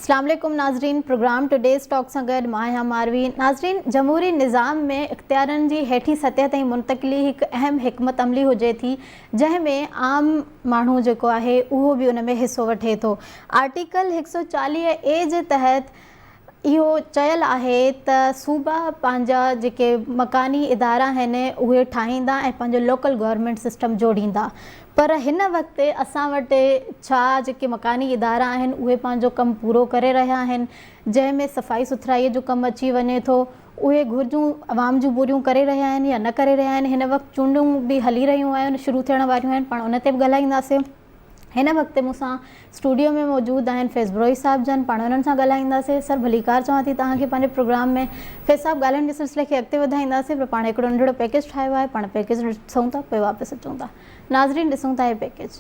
اسلام عليڪم ناظرين پروگرام ٽوڊيز ٽاڪ سان گڏ مان آهيان ماروي. ناظرين جمهوري نظام ۾ اختيارن جي هيٺين سطح تائين منتقلي هڪ اهم حڪمت عملي هجي ٿي جنهن ۾ عام ماڻهو جيڪو آهي اهو به ان ۾ حصو وٺي ٿو. آرٽيڪل 140 اي جي تحت اهو چيل آهي ته صوبا پنهنجا جيڪي مڪاني ادارا آهن اهي ٺاهيندا ۽ پنهنجو لوڪل گورنمينٽ سسٽم جوڙيندا پر هن وقت اسان وٽ ڇا جيڪي مڪاني ادارا آهن اهي پنهنجو ڪم پورو ڪري رهيا آهن جنهن ۾ صفائي سٿرائي جو ڪم اچي وڃي ٿو اهي گهرجون عوام جون پوريون ڪري رهيا آهن يا نه ڪري رهيا آهن هن وقت چونڊون به هلي رهيون آهن شروع ٿيڻ واريون آهن پاڻ ان تي به ڳالهائينداسين. هن وقت مون سان اسٽوڊيو ۾ موجود آهن فيض بروهي صاحب جن پاڻ انهن سان ڳالهائينداسين سر ڀليڪار چوان ٿي توهان کي پنهنجي پروگرام ۾ فيض صاحب ڳالهين جي سلسلي کي اڳتي وڌائينداسين پر پاڻ هڪڙو ننڍڙو پيڪيج ٺاهيو آهي پاڻ پيڪيج ڏسون ٿا پوء واپس اچون ٿا ناظرين ڏسون ٿا هي پيڪيج.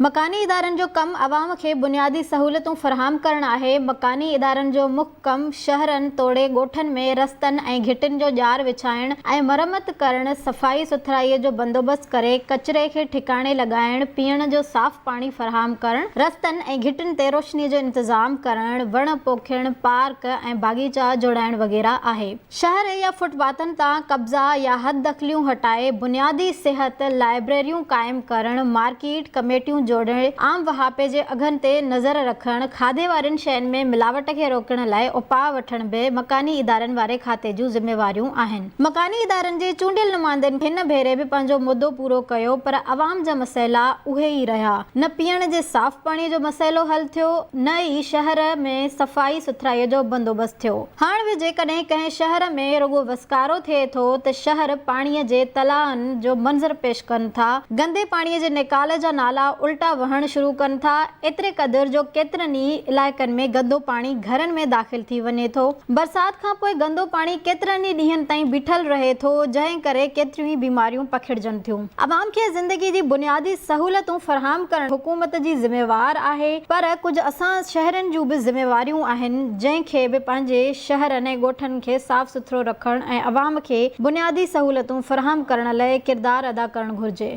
مڪاني ادارن جو ڪم عوام کي بنيادي سهولتون فراهم ڪرڻ آهي، مڪاني ادارن جو مک ڪم شهرن توڙي ڳوٺن ۾ رستن ۽ گهٽين جو ڄار وڇائڻ ۽ مرمت ڪرڻ، صفائي سٿرائي جو بندوبست ڪري ڪچري کي ٺڪاڻي لڳائڻ، پيئڻ جو صاف پاڻي فراهم ڪرڻ، رستن ۽ گهٽين تي روشني جو انتظام ڪرڻ، وڻ پوکڻ، پارڪ ۽ باغيچا جوڙائڻ وغيره آهي. شهر يا فٽ پاٿن تان قبضا يا حد دخليون هٽائي بنيادي صحت لائبريريون قائم ڪرڻ، مارڪيٽ ڪميٽيون جوڙي عام واهپي جي اگهن تي نظر رکڻ، کاڌي وارين شين ۾ ملاوٽ کي روڪڻ لاء اپاء وٺڻ به مڪاني ادارن واري کاتي جون ذميواريون آهن. مڪاني ادارن جي چونڊيل نمائندن هن ڀيري به پنهنجو مدو پورو ڪيو پر عوام جا مسئلا اهي ئي رهيا. نه پيئڻ جي صاف پاڻي جو مسئلو حل ٿيو نه ئي شهر ۾ صفائي سٿرائي جو بندوبست ٿيو. هاڻ به جيڪڏهن ڪنهن شهر ۾ رڳو وسڪارو ٿئي ٿو ته شهر پاڻيء جي تلائن جو منظر پيش ڪن ٿا، گندي پاڻيء جي نيڪال جا نالا الٽا وهڻ شروع ڪن ٿا، ايتري قدر جو ڪيترن ئي علائقن ۾ گندو پاڻي گهرن ۾ داخل ٿي وڃي ٿو. برسات کانپوء گندو پاڻي ڪيترن ئي ڏينهن تائين بيٺل رهي ٿو، جنهن ڪري ڪيتريون ئي بيماريون پکڙجن ٿيون. عوام کي زندگي جي بنيادي سهولتون فراهم ڪرڻ حڪومت جي ذميوار آهي پر ڪجهه اسان شهرين جون به ذميواريون آهن جنهن کي به پنهنجي شهرن ۽ ڳوٺن کي صاف سٿرو رکڻ ۽ عوام کي بنيادي سهولتون فراهم ڪرڻ لئه ڪردار ادا ڪرڻ گهرجي.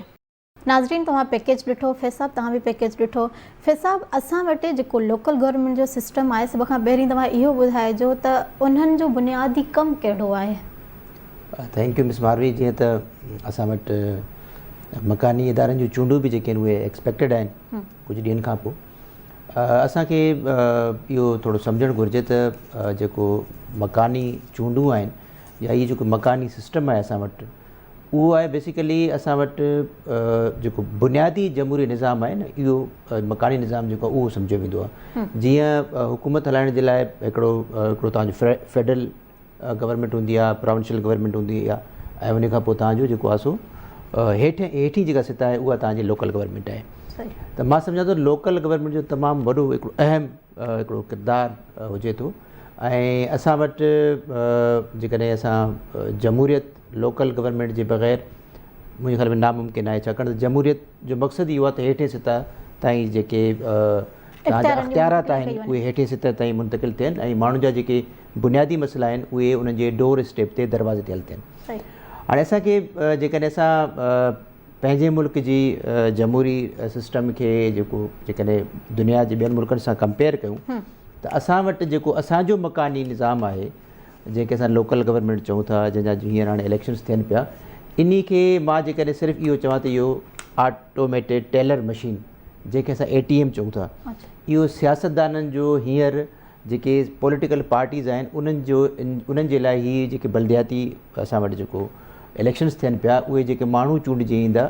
ناظرين توهان پيڪيج ڏٺو فيض صاحب توهان به پيڪيج ڏٺو فيض صاحب اسان وٽ جيڪو لوڪل گورنمينٽ جو سسٽم آهي سڀ کان پهرين توهان اهو ٻڌائجو ته انهن جو بنيادي ڪم ڪهڙو آهي. Thank you مس ماروي جيئن ته اسان وٽ مڪاني ادارن جون چونڊون به جيڪي آهن اهي ايڪسپيڪٽيڊ آهن ڪجهه ڏينهن کان پوء اسان کي اهو ٿورو سمجهڻ گهرجي ته جيڪو مڪاني چونڊون آهن يا هي جيڪو مڪاني سسٽم آهي اسان وٽ اهو آهي بيسيڪلي اسان وٽ جيڪو بنيادي جمهوري نظام آهي نه اهو مڪاني نظام جيڪو اهو سمجهيو ويندو آهي جيئن حڪومت هلائڻ جي لاء هڪڙو هڪڙو تان جو فيڊرل گورنمينٽ هوندي آهي پراونشل گورنمينٽ هوندي آهي ۽ ان کان پوء تان جو جيڪو آهي سو هيٺ هيٺين جيڪا سطح آهي اها تان جي لوڪل گورنمينٽ آهي ته مان سمجهان ٿو لوڪل گورنمينٽ جو تمام وڏو هڪڙو اهم هڪڙو ڪردار هجي ٿو ۽ اسان وٽ جيڪڏهن اسان جمهوريت لوڪل گورنمينٽ جي بغير منهنجي خيال ۾ ناممڪن آهي ڇاڪاڻ ته جمهوريت جو مقصد اهو آهي ته هيٺين سطح تائين جيڪي تان جا اختيارات آهن اهي هيٺين سطح تائين منتقل ٿين ۽ ماڻهن جا جيڪي بنيادي مسئلا آهن اهي انهن جي ڊور اسٽيپ تي دروازي تي حل ٿين. هاڻي اسان کي جيڪڏهن اسان پنهنجي ملڪ جي جمهوري سسٽم کي جيڪو جيڪڏهن دنيا جي ٻين ملڪن سان ڪمپيئر ڪيون ته اسان وٽ جيڪو اسان جو مڪاني نظام آهي جنهن کي اسان لوڪل گورنمينٽ چئون ٿا جنهن جا هينئر هاڻي اليڪشنس ٿين پيا انهي کي مان جيڪڏهن صرف اهو چوان ته اهو آٽوميٽيڊ ٽيلر مشين جنهن کي اسان اي ٽي ايم چئون ٿا اهو سياستدانن جو هينئر جيڪي پوليٽيڪل پارٽيز آهن انهن جو انهن جي لاء هي جيڪي بلدياتي اسان وٽ جيڪو اليڪشنس ٿين پيا اهي جيڪي ماڻهو چونڊجي ايندا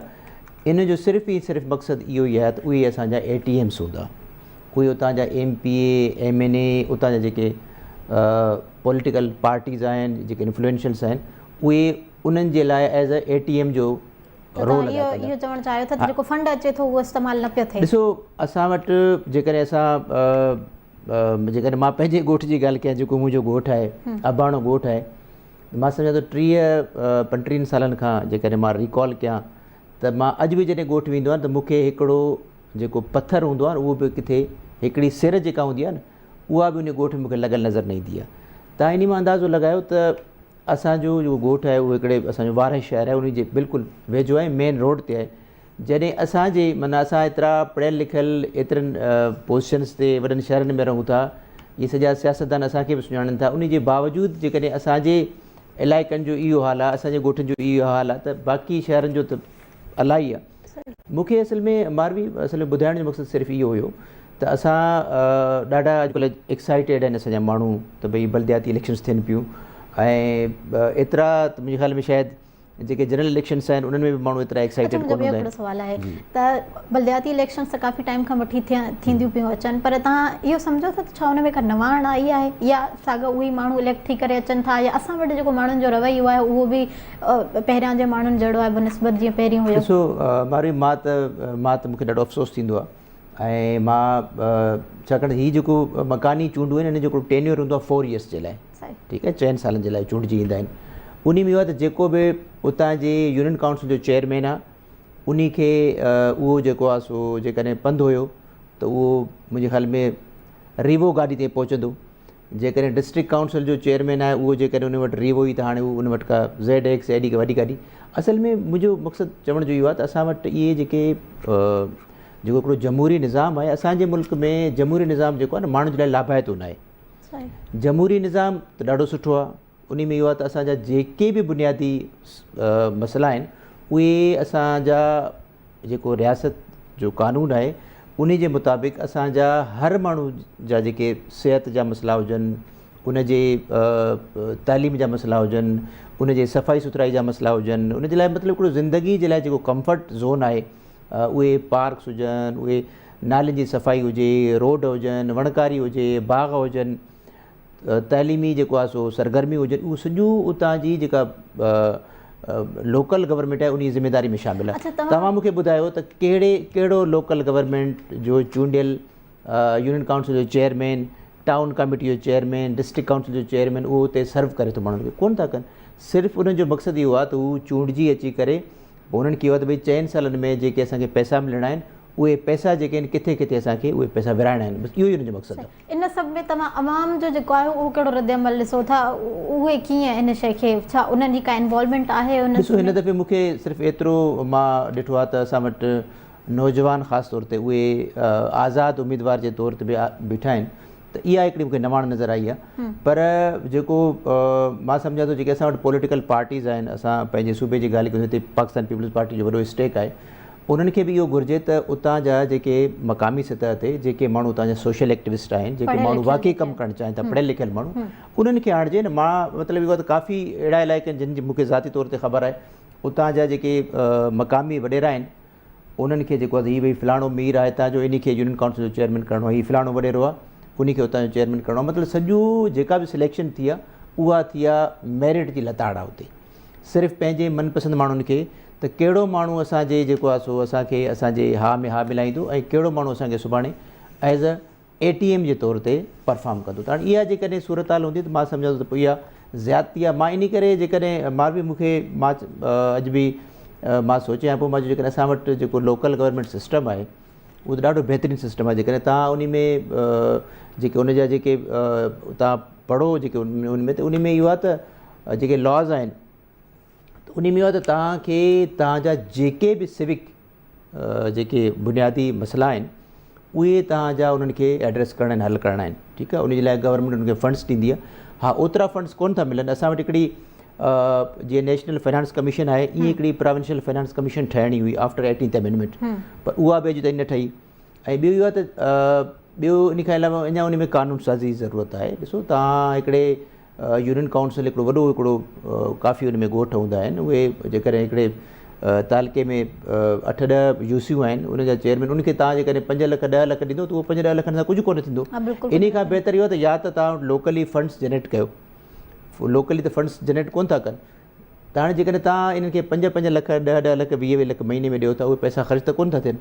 ان جو صرف ئي صرف مقصد اهو ئي آهي ته اهي اسان جا اي ٽي ايمس هوندا اهي اتان جا M P A M N A اتان جا جيڪي پوليٽيڪل پارٽيز آهن جيڪي انفلوئنشلس آهن اهي انهن جي لاء as a A T M جو رول ادا ڪندا. اهو چوڻ چاهيو ٿا ته جيڪو فنڊ اچي ٿو اهو استعمال نه پيو ٿئي. ڏسو اسان وٽ جيڪڏهن اسان جيڪڏهن مان پنهنجي ڳوٺ جي ڳالهه ڪيان جيڪو منهنجو ڳوٺ آهي اباڻو ڳوٺ آهي مان سمجهان ٿو 30 35 سالن کان جيڪڏهن مان ريڪال ڪيان ته مان اڄ به جڏهن ڳوٺ ويندو آهيان ته مون کي هڪڙو جيڪو پٿر هوندو آهي اهو به ڪٿي هڪڙي سر جيڪا هوندي آهي نه اها به ان ڳوٺ ۾ مون کي لڳل نظر نه ايندي آهي تان انهي مان اندازو لڳايو ته اسان جو جيڪو ڳوٺ آهي اهو هڪڙي اسان جو وارهه شهر آهي ان جي بلڪل ويجهو آهي مين روڊ تي آهي جڏهن اسان جي معنيٰ اسان ايترا پڙهيل لکيل ايترن پوزيشنس تي وڏن شهرن ۾ رهون ٿا اهي سڄا سياستدان اسان کي به سڃاڻن ٿا ان جي باوجود جيڪڏهن اسان جي علائقن جو اهو حال آهي اسان جي ڳوٺن جو اهو حال آهي ته باقي شهرن جو ته الائي آهي. مون کي اصل ۾ ماروي اصل ۾ ٻڌائڻ جو مقصد صرف اهو هيو ته اسان ڏاڍا اڄڪلهه ايڪسائيٽيڊ آهن اسان جا ماڻهو ته ڀئي بلدياتي اليڪشنس ٿين پيون ۽ ايترا ته منهنجي خيال ۾ شايد جيڪي جنرل اليڪشنس آهن انهن ۾ به ماڻهو ايترا ايڪسائيٽيڊ ڪونه هوندا آهن. سوال آهي ته بلدياتي اليڪشنس ته ڪافي ٽائيم کان وٺي ٿينديون پيون اچن پر توهان اهو سمجهو ٿا ته ڇا ان ۾ ڪا نواڻ آئي آهي يا ساڳا اهي ماڻهو اليڪٽ ٿي ڪري اچن ٿا يا اسان وٽ جيڪو ماڻهن جو رويو آهي اهو به پهريان جي ماڻهن جهڙو آهي بنسبت جيئن پهرين هيو. ڏسو ماروي مان ته مان ته مونکي ڏاڍو افسوس ٿيندو آهي ۽ مان ڇاڪاڻ ته هي جيڪو مڪاني چونڊون آهن ان جو هڪڙو ٽينيور هوندو آهي فور ايئرس جي لاء ٺيڪ آهي چئن سالن جي لاء چونڊجي ايندا آهن انهي ۾ اهو آهي ته جيڪو به اتان جي يونين ڪائونسل جو چيئرمين آهي انهي کي اهو جيڪو آهي سو جيڪڏهن پنڌ هيو ته اهو منهنجي خيال ۾ ريوو گاڏي تائين پهچندو جيڪڏهن ڊسٽرڪٽ ڪائونسل جو چيئرمين آهي اهو جيڪڏهن ان وٽ ريوو هئي ته هاڻي هو ان وٽ ڪا زيڊ ايڪس ايڏي ڪا وڏي گاڏي اصل ۾ منهنجو مقصد چوڻ جو اهو آهي ته اسان وٽ اهي جيڪي جيڪو هڪڙو جمهوري نظام آهي اسان جي ملڪ ۾ جمهوري نظام جيڪو آهي نه ماڻهن جي لاء لاڀائتو ناهي جمهوري نظام ته ڏاڍو سٺو آهي انهي ۾ اهو آهي ته اسان جا جيڪي به بنيادي مسئلا آهن اهي اسان جا جيڪو رياست جو قانون آهي انهي جي مطابق اسان جا هر ماڻهو جا جيڪي صحت جا مسئلا هجن ان جي تعليم جا مسئلا هجن ان جي صفائي سٿرائي جا مسئلا هجن ان جي لاء مطلب هڪڙو زندگي جي لاء جيڪو ڪمفرٽ زون آهي اهي پارڪس هجن اهي نالين جي صفائي هجي روڊ هجن وڻڪاري هجي باغ هجن تعليمي جيڪو آهي سو سرگرميون هجن اهو سڄو اتان جي جيڪا لوڪل گورنمينٽ آهي ان جي ذميواري ۾ شامل آهي توهان مونکي ٻڌايو ته ڪهڙي ڪهڙو لوڪل گورنمينٽ جو چونڊيل يونين ڪائونسل جو چيئرمين ٽائون ڪميٽي جو چيئرمين ڊسٽرڪٽ ڪائونسل جو چيئرمين اهو اتي سرو ڪري ٿو ماڻهن کي ڪون ٿا ڪن صرف انهن جو مقصد اهو آهي ته هو چونڊجي اچي ڪري پوء انهن کي اهو آهي ته ڀئي چئن سالن ۾ جيڪي اسان کي پئسا ملڻا آهن اهي پئسا جيڪي آهن ڪٿي ڪٿي اسان کي اهي پئسا ورهائڻا آهن بس اهو ئي انهن جو مقصد آهي. ان سڀ ۾ توهان عوام جو جيڪو آهي اهو ڪهڙو رد عمل ڏسو ٿا اهي ڪيئن ان شيء کي ڇا انهن جي ڪا انوالومينٽ آهي ان ڏسو هن دفعي مون کي صرف ايترو مان ڏٺو آهي ته اسان وٽ نوجوان خاص طور تي اهي آزاد اميدوار جي طور تي به بيٺا آهن ته اها هڪڙي مون کي نواڻ نظر آئي آهي پر جيڪو مان سمجهان ٿو جيڪي اسان وٽ پوليٽيڪل پارٽيز آهن اسان پنهنجي صوبي جي ڳالهه ڪيون هتي پاڪستان پيپلز پارٽي جو وڏو اسٽيڪ آهي انهن کي به اهو گهرجي ته اتان جا جيڪي مقامي سطح تي جيڪي ماڻهو اتان جا سوشل ايڪٽيوسٽ آهن جيڪي ماڻهو واقعي ڪم ڪرڻ چاهين ٿا پڙهيل لکيل ماڻهو انهن کي آڻجي نه مان مطلب اهو ته ڪافي اهڙا علائقا آهن جن جي مون کي ذاتي طور تي خبر آهي اتان جا جيڪي مقامي وڏيرا آهن انهن کي جيڪو آهي هي ڀئي فلاڻو مير آهي هتان جو انهي کي يونين ڪائونسل جو چيئرمين ڪرڻو آهي هي فلاڻو وڏيرو آهي انهي کي اتان جو چيئرمين ڪرڻو آهي مطلب سڄو جيڪا به سليڪشن ٿي آهي اها ٿي آهي ميرٽ جي لتاڙ آهي اتي صرف پنهنجي من پسند ماڻهن کي ته ڪهڙو ماڻهو اسان جي جيڪو آهي سو اسان کي اسان جي ها ۾ ها ملائيندو ۽ ڪهڙو ماڻهو اسان کي سڀاڻي as a A T M جي طور تي پرفارم ڪندو ته هاڻي اها جيڪڏهن صورتحال هوندي ته مان سمجهان ٿو ته پوء اها زيادتي آهي مان انهي ڪري جيڪڏهن مان به مون کي مان اڄ به مان سوچيان پيو مان جيڪڏهن اسان وٽ جيڪو لوڪل گورنمينٽ سسٽم آهي اهو ته ڏاڍو بهترين سسٽم آهي جيڪڏهن تان انهي ۾ جيڪي ان جا جيڪي تان پڙهو جيڪي ان ۾ ته انهي ۾ اهو آهي ته جيڪي لاز آهن ته انهي ۾ اهو آهي ته توهان کي توهان جا جيڪي به سوڪ جيڪي بنيادي مسئلا آهن اهي توهان جا انهن کي ايڊريس ڪرڻا آهن حل ڪرڻا آهن ٺيڪ آهي ان جي لاء گورنمينٽ انهن کي فنڊس ڏيندي آهي ها اوترا فنڊس ڪون ٿا ملن اسان وٽ هڪڙي جيئن نيشنل فائنانس ڪميشن آهي ائين هڪڙي پراونشل فائنانس ڪميشن ٺهڻي هئي آفٽر ايٽينٿ امينڊمينٽ پر اها به اڄ تائين نه ٺهي ۽ ٻيو اهو آهي ته ٻيو ان کان علاوه اڃا ان ۾ قانون سازي جي ضرورت آهي ڏسو توهان هڪڙي يونين ڪائونسل هڪڙو وڏو هڪڙو ڪافي ان ۾ ڳوٺ هوندا آهن اهي جيڪڏهن هڪڙي تعلقي ۾ اٺ ڏهه يوسيون آهن ان جا چيئرمين ان کي توهان جيڪڏهن 5 لک 10 لک ڏيندو ته اهو 5 10 لکن سان ڪجهه ڪونه ٿيندو ان کان بهتر اهو ته يا ته توهان لوڪلي فنڊس جنريٽ ڪيو لوڪلي ته فنڊس جنريٽ ڪونه ٿا ڪن ته هاڻي جيڪڏهن توهان انهن کي پنج پنج لک، ڏهه ڏهه لک، ويهه ويهه لک مهيني ۾ ڏيو ٿا اهي پئسا خرچ ته ڪونه ٿا ٿين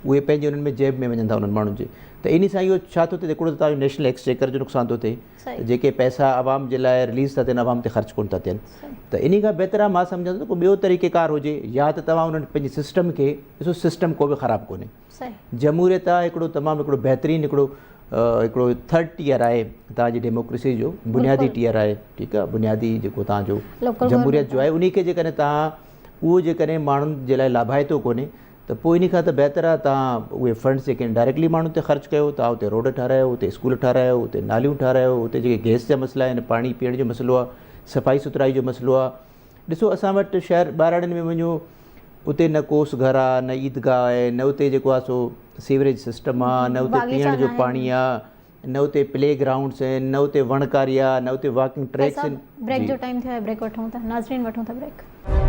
اهي پنهنجي انهن ۾ جيب ۾ وڃن ٿا انهن ماڻهن جي ته انهي سان اهو ڇا ٿو ٿئي هڪڙو ته توهان جو نيشنل ايڪسچيڪر جو نقصان ٿو ٿئي ته جيڪي پئسا عوام جي لاء رليز ٿا ٿين عوام تي خرچ ڪونه ٿا ٿين ته انهي کان بهتر آهي مان سمجهان ٿو ته ڪو ٻيو طريقه ڪار هجي يا ته توهان انهن پنهنجي سسٽم کي ڏسو سسٽم ڪو به خراب ڪونهي جمهوريت آهي هڪڙو تمام هڪڙو بهترين هڪڙو هڪڙو ٿرڊ ٽيئر آهي توهان جي ڊيموڪريسي جو بنيادي ٽيئر آهي ٺيڪ آهي بنيادي جيڪو توهان جو جمهوريت جو آهي انهي کي جيڪڏهن توهان اهو جيڪڏهن ماڻهن جي لاء لاڀائتو ڪونهي ته پوء انهي کان ته بهتر آهي توهان اهي فنڊس جيڪي آهن ڊائريڪٽلي ماڻهن تي خرچ ڪيو، توهان اتي روڊ ٺهرايو، اتي اسڪول ٺهرايو، اتي ناليون ٺهرايو، اتي جيڪي گئس جا مسئلا آهن، پاڻي پيئڻ جو مسئلو آهي، صفائي سٿرائي جو مسئلو آهي. ڏسو اسان وٽ شهر ٻهراڙين ۾ وڃو اتي نه ڪوس گهر آهي، نه عيدگاهه آهي، نه اتي جيڪو آهي سو سيوريج سسٽم آهي، نه اتي پيئڻ جو پاڻي آهي، نه اتي پلي گرائونڊس آهن، نه اتي وڻڪاري آهي، نه اتي واڪنگ ٽريڪس آهن. بريڪ جو ٽائيم ٿيو آهي، بريڪ وٺون ٿا، ناظرين وٺون ٿا بريڪ.